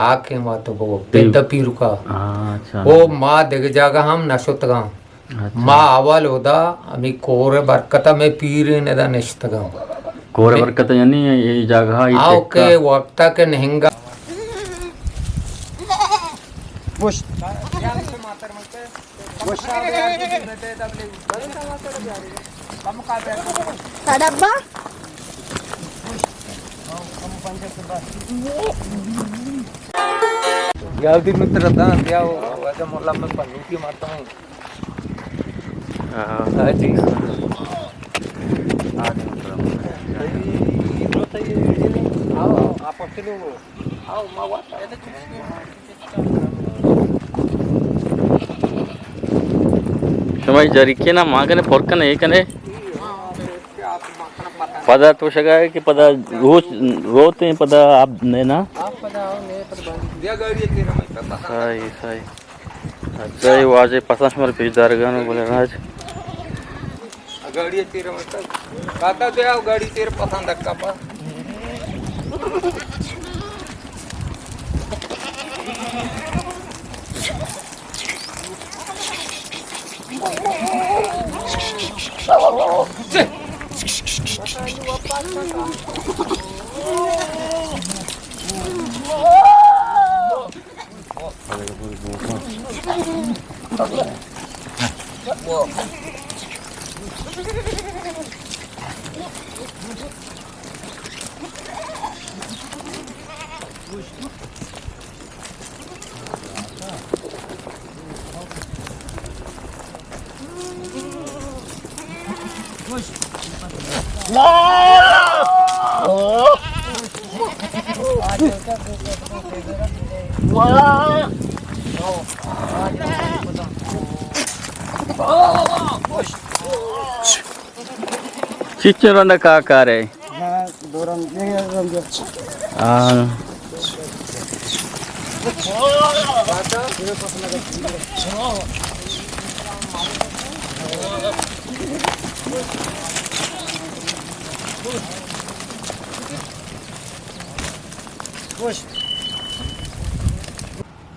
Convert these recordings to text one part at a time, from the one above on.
آکیں واتو بگو، پت پیرکا۔ ہاں، اچھا۔ او ما دگہ جاگہ ہم نہ شتگاں۔ اچھا۔ ما اول اودا ہمے کور برکت ءَ مئے پیرین ادا نشتگاں۔ کور برکت یعنی اے جاگہ ءَ، اے آؤ ٹکا۔ کہ وقت ءَ کہ نہنگا۔ ڈبہ۔ یا دی متر دان دیا، واجہ مولا میں پنوکی مارتا ہوں۔ ہاں۔ ہاں جی۔ آؤ، آپ اچھے لوگ۔ آؤ، ما وات۔ شما اے جریکے نا مان کنے پر کنے، اے کنے۔ پدا تو شگا ہے کہ پدا روچ روتے ہیں، پدا آپ نے نا۔ صحیح، صحیح۔ اچھا، اے واجہ پسند شمار پیش دارگانو بولے راج۔ گاڑی تیر مطلب، کاتا دیا گاڑی تیر پسند دکا پا۔ چچو رنڈا کا کارے؟ ہاں۔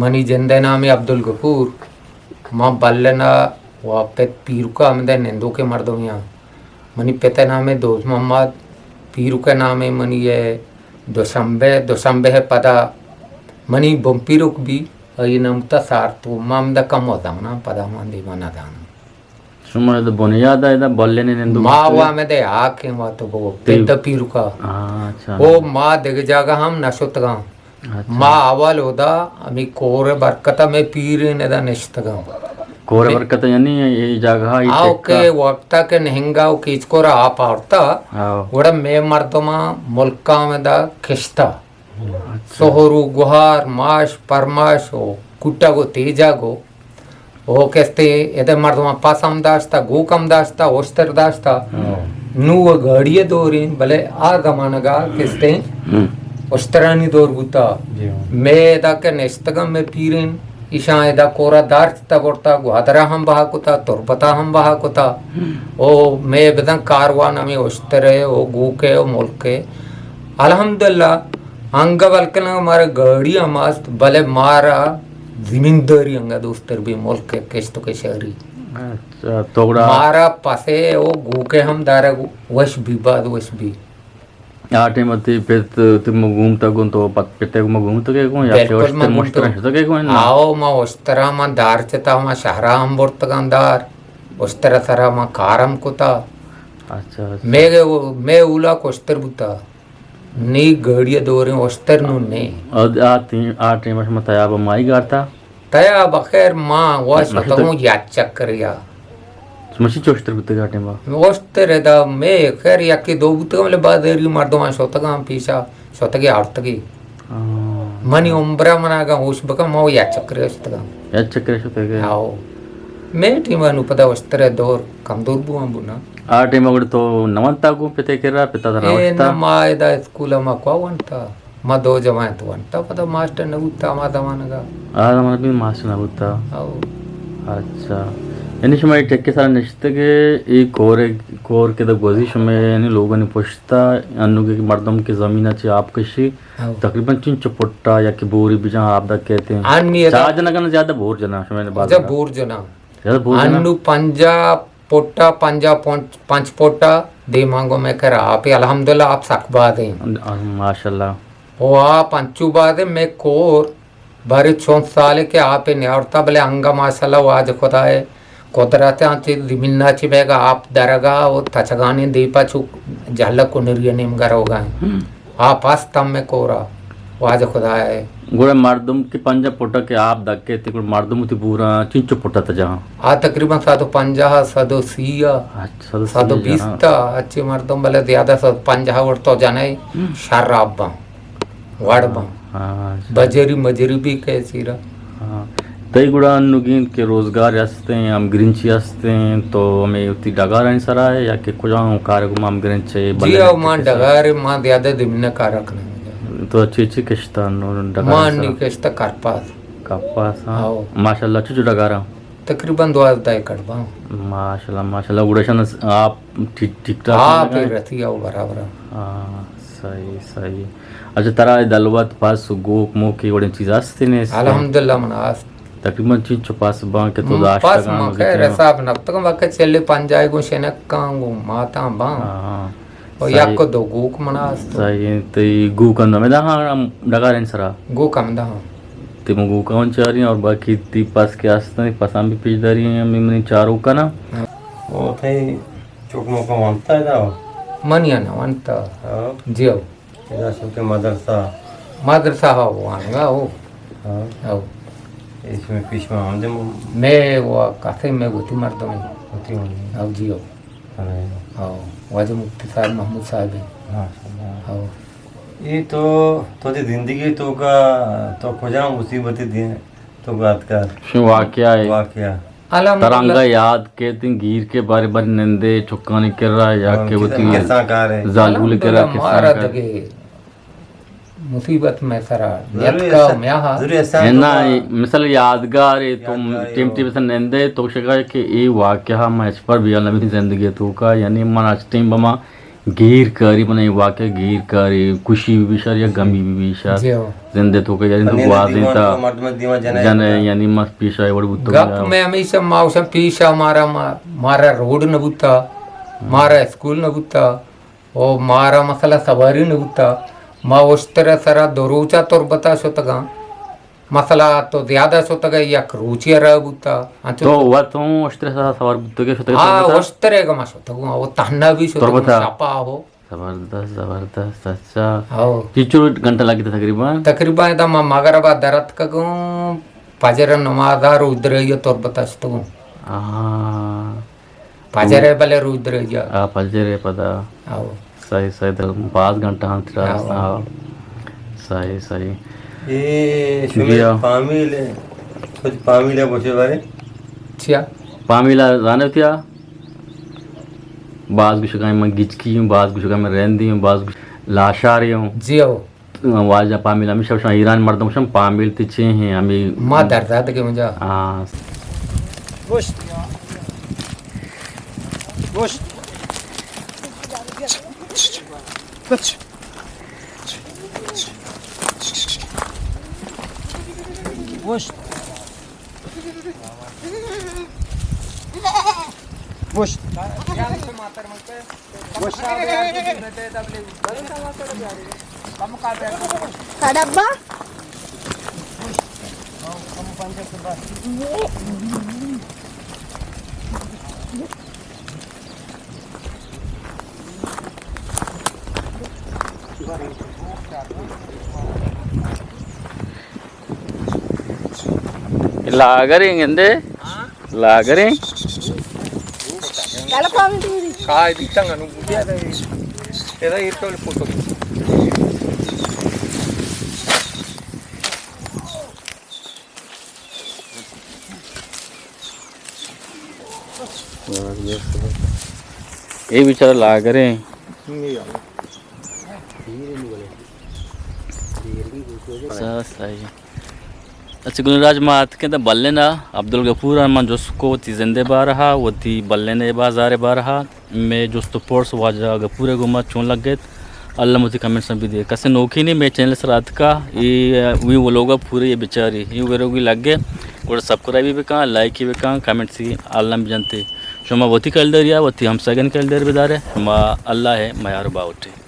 منی جند ءِ نام عبدالغفور۔ ما بلن ءَ و پت پیرک ءَ ہمدا نندوکیں مردمے آں۔ منی پت ءِ نام دوست محمد، پیرک ءِ نام منی ءَ دوشمبے، دوشمبے ءَ پدا منی بن پیرک بی، آئی نام تا سارتو۔ ما ہمدا کم و زاناں، پدا ما دیما نہ زاناں۔ شما ادا بنیاد ءَ ادا بلنے نندوک ما وا ہمدا آکیں واتو بگو، پت پیرک ءَ۔ ہاں، اچھا۔ او ما دگہ جاگہ ہم نہ شتگاں۔ اچھا۔ ما اول اودا ہمے کور برکت ءَ مئے پیرین ادا نشتگاں۔ کور برکت یعنی اے جاگہ ءَ، اے آؤ ٹکا۔ کہ وقت ءَ کہ نہنگا و کیچکور ءَ آپ آورتا، آؤ۔ گڑا مئے مردماں ملکاں ادا کشتا۔ اچھا۔ سہر و گوہار، ماش، پرماش و کٹگ و تیجگ و او کستے ادا مردماں پس ہم داشتا، گوک ہم داشتا، اشتر داشتا۔ ہاں۔ نوں و گاڑی دوریں، بلے آ زمانگا کستے ہم۔ اشترانی دور بوتا۔ جی ہاں۔ مئے ادا کہ نشتگاں مئے پیرین، ایشاں ادا کورا دار چتا برتا، گوادرا ہم بہا کتا، تربتا ہم بہا کتا۔ ہم۔ او مئے بزاں کاروان ہمے اشترے او گوکے او ملکے۔ الحمدللہ، انگہ بلکن مارا گاڑی ہم است، بلے مارا زمینداری انگا دوستر بی، ملک کشت و کشاری۔ اچھا، تو گڑا مارا پسے او گوکے ہم دارگ وش بی، باز وش بی۔ آ ٹائم تی پت، تی مگوم تا گون تو پت، پتے گون مگوم تو کے گون یا بالکل، اشتر مشتر تو کے گون نا؟ آؤ، ما اشترا ما دار چتا، ما شہرا ہم برتگاں دار، اشترا سرا ما کارم کتا۔ اچھا، اچھا۔ مے، مے اولا کشتر بوتا۔ نی گاڑی دوریں اشتر نوں نے۔ آ، آ ٹیم، آ ٹیم شما تیاب مائی گارتا؟ تیاب خیر ما وش نشتگ۔ تگوں یا چکر یا۔ شما چی چوشتر بوتگ آ ٹیم؟ اشتر ادا مے خیر یکی دو بوتگ، بلے بازاری مردمان شتگاں پیشا، شتگی آرتگی۔ ہاں۔ منی عمرہ منا اگاں ہوش بکن، ما یا چکر شتگاں۔ یا چکر شتگ۔ آؤ۔ مے ٹیم نو پدا اشتر دور کم دور بوان بونا۔ آ ٹیم گڑ تو نہ ونتا گوں پتے کرا، پتا ترا اے نوشتا؟ نہ، ما ادا اسکول ما کوا ونتا، ما دو جماعت ونتا، پدا ماسٹر نہ بوتا ہما زمانگا۔ آ زمانہ بھی ماسٹر نہ بوتا؟ او۔ اچھا۔ یعنی شما اے ٹک ءِ سرا نشتگ ئے، اے کور ءِ، کور کہ داں گوزی شمئے یعنی لوگانی پشتا، انوگیں مردم کہ زمین ءَ چہ آپ کشی، ہاں۔ تقریباً چنچو پٹا یا کہ بوری بجاں آپ دکیت؟ انی ادا چار جنگا نہ زیادہ بور جناں شمئے بازار؟ اچھا، بور جناں۔ زیادہ بور جناں؟ انو پنجاہ پٹا، پنجاہ پنچ، پنچ پٹا دیمانگو میں کرا آپ، الحمدللہ آپ سک بادیں۔ ماشاءاللہ۔ او آپ انچو بادیں میں کور بارے چون سالے کہ آپ نیاورتا، بلے انگا ماشاءاللہ واجہ خدائے قدرت، آں چہ زمینا چہ بیگا آپ درگا و تچگانی دیپا چو جھلک و نری نیمگا روگا ہیں۔ ہم۔ آپ است ہمے کورا، واجہ خدائے۔ گڑا مردم کہ پنجاہ پٹا کہ آپ دکیت، گڑا مردم وتی بورا چنچو پٹا تجاں؟ آ تقریباً صد و پنجاہ، صد و سی آ، اچھا، صد و سی صد و بیست آ۔ آ، اچھے مردم، بلے زیادہ صد و پنجاہ وڑ تو جنئے، ہم۔ شر آپ باں۔ وڑ باں۔ ہاں، ہاں، بجری مجری بھی کئے چیرا۔ ہاں۔ تئی گڑا انوگیں کہ روزگار ہستیں، ہمگرنچی ہستیں، تو ہمے وتی ڈگارانی سرا ئے یا کہ کجام کار گوں ہمگرنچ ئے؟ جی، بلے او ما ڈگار، ما زیادہ دمنہ کار کنیں۔ تو چی چی کشتا انو ڈگار؟ ما نی کشتا کرپاس۔ کرپاس، ہاں۔ او۔ ماشاءاللہ، چو چو ڈگاراں؟ تقریباً دوازدہ ایکڑ باں۔ ماشاءاللہ، ماشاءاللہ، گڑا شان آپ ٹھیک، ٹھیک ٹھاک آپ ہیں؟ رتی او برابر۔ ہاں۔ صحیح، صحیح۔ اچھا، ترا اے دلوت، پس، گوک، موک، اے وڑیں چیز است نیست؟ الحمدللہ، من است۔ تقریباً چنچو پس باں کہ تو ہم، داشتگاں، پس من خیر حساب نکتگاں، واقعی چلی پنجاہ گوں شنکاں گوں ماتاں باں۔ ہاں، ہاں۔ و صحیح۔ یک و دو گوک من است۔ صحیح، تئی گوک ہم داں ہاں، ہم ڈگاریں سرا؟ گوک ہم داں ہاں۔ تئی من گوکاں چاریں اور باقی تئی پس کہ است، پساں بھی پیش داری ہیں، ہمیں منی چاروکاں نا۔ ہاں۔ او تئی چوک موکا وانتا ہے دا؟ من یا نہ وانتا۔ ہاں۔ جی ہو۔ ادا شو کہ مدرسہ۔ مدرسہ ہو وانگا ہو۔ ہاں۔ ہو۔ اس میں پیش میں آمدے مو-، میں وہ کہتے میں وتی مردم ہے۔ وتی مردم۔ ہو جی ہو۔ ہاں۔ ہو۔ واجہ مفتی صاحب محمود صاحب ہے۔ ماشاءاللہ۔ ہو۔ یہ تو، تو دی زندگی تو کا، تو کجا مصیبت دی؟ تو بات کر۔ شو واقعہ ہے۔ واقعہ۔ الحمدللہ۔ ترانگا یاد کے تین گیر کے بارے بارے نندے چکانی کرا یا ہاں، کہ وتی زالبول کرا الحمدللہ، مارا دگے مصیبت میں سرا ضروری نیت کا ایسا، میاہا۔ ضروری ایسا ہے نا، تو کا مثال یادگار ہے، تم یادگار ہے ٹیم وہ۔ ٹیم سے نندے تو شکا کہ اے واقعہ میں اس پر بھی علمی زندگی تو کا، یعنی من اس ٹیم بما گیر کاری، من اے واقعہ گیر کاری، خوشی بھی شر یا غمی بھی شر۔ جی ہو۔ زندے تو کہ یعنی تو پنیدہ گوازیں دیوان تا تو مردم دیوان جنئے جنئے، بوتا۔ یعنی مس پیش آئے وڑ بوتا گپ گیا۔ میں ہمیشہ ما اوشن پیش آ مارا، ما-، مارا روڈ نہ بوتا، ہم۔ مارا اسکول نہ بوتا، او مارا مسئلہ سواری نہ بوتا۔ ما اشتر سرا دو روچا تربتا شتگاں۔ مسئلہ تو زیادہ شتگ، یک روچی ء رہ بوتا۔ انچو تو وت ہوں اشترے سرا سوار بوتگ ئے، شتگ ئے ہاں، تربت ء؟ اشترے گما شتگ ہوں، او تہنا بھی شتگ ہوں، تربت ء؟ شپا ہو۔ زبردست، زبردست، اچھا۔ ہو۔ چیچو گھنٹہ لگی تھا تقریباً؟ تقریباً ادا ما مغرب ء درتکگوں، فجر ء نماز ء روچ درئی ء تربت ء شتگوں۔ ہاں۔ پجرے بلے روچ درئی ء۔ آ، پجرے پدا۔ او۔ صحیح، صحیح، در باز گھنٹہ ہم ترا او۔ آ۔ صحیح، صحیح۔ اے جی شمے ہاں۔ پامیل، کچھ پامیل ہے گوشے بارے؟ چیا؟ پامیل زانے تیا؟ باز گوشگا من گچکی ہوں، باز گوشگا من رندی ہوں، باز گوش-، لاشاری ہوں۔ جی او۔ واجہ پامیل ہمیشہ گوشاں، ایران مردم گوشاں پامیل تے چے ہیں، ہمیں ما درد ہے کہ مجھا۔ ہاں۔ گوشت۔ گوشت۔ گوشت۔ گوشت۔ گوشت۔ کا ڈبہ؟ لاگریں گندے؟ لاگریں؟ کائے بیتاں انو بوتیا دے۔ ادا ایر کول فوٹو۔ اے بیچارہ لاگریں۔ سا صحیح۔ اچھا گل راج، ما اتکیں تا بلین ءَ، عبدالغفور ءَ من جست کو وتی زند ءِ بارہ ءَ، وتی بلین ءِ بازار ءِ بارہ ءَ، مئے جست ءُ پرس واجہ غفور ءِ گوما چون لگت؟ الم وتی کمنٹس ءَ بدے۔ کسے نوکیں مئے چینل ءِ سرا اتکا، اے وی ولوگ ءَ پورے بچاری، اے ویڈیو لگے، گڑا سبسکرائب بکن، لائک بکن، کمنٹس الم بجنتے۔ شما وتی کلداریا، وتی ہمساہگانی کلدار بدارے، شما اللہ ءِ میار باہوٹے۔